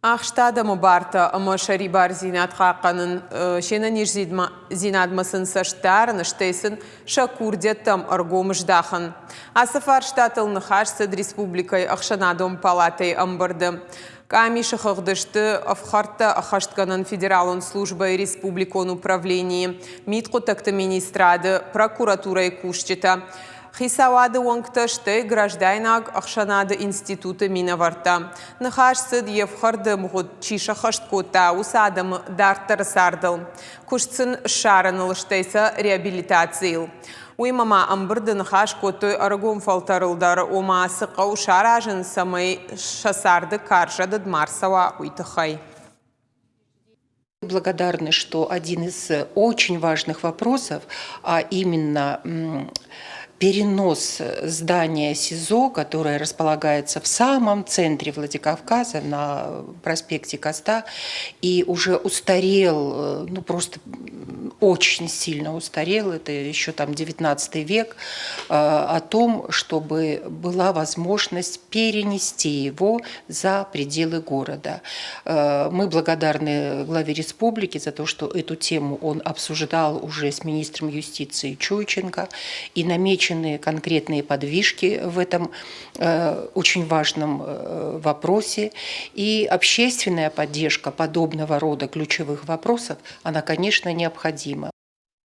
Ахст адӕмы бартӕ ӕмӕ сӕрибардзинад хъахъхъӕнын, се нӕниздзинадмӕ сын цӕст дарын, стӕй сын сӕ курдиӕттӕм ӕргом здахын. Ацы фарстатыл ныхас цыд республикӕйы ӕхсӕнадон палатӕйы ӕмбырды. Къамисы хыгъды сты ӕфхӕрдтӕ ӕххӕстгӕнӕн федералон службӕйы республикон управленийы, мидхъуыддӕгты министрады, прокуратурӕйы кусджытӕ. Хицауады уӕнгтӕ, стӕй граждайнаг ӕхсӕнады институты минӕвӕрттӕ. Ныхас цыд, йе фхӕрды мгъуыд чи сӕххӕст кодта, уыцы адӕмы дарддӕры цардыл, куыст сын ссарыныл, стӕй сӕ реабилитацийыл. Уыимӕ ма ӕмбырды ныхас кодтой ӕрыгон фӕлтӕрыл дӕр, ома цы хъӕуы саразын, цӕмӕй сӕ царды карзӕдыд ма рцӕуа, уый тыххӕй. Благодарны, что один из очень важных вопросов, а именно перенос здания СИЗО, которое располагается в самом центре Владикавказа на проспекте Коста и уже устарел, ну просто очень сильно устарел, это еще там 19 век, о том, чтобы была возможность перенести его за пределы города. Мы благодарны главе республики за то, что эту тему он обсуждал уже с министром юстиции Чуйченко, и намечены конкретные подвижки в этом очень важном вопросе. И общественная поддержка подобного рода ключевых вопросов, она, конечно, необходима.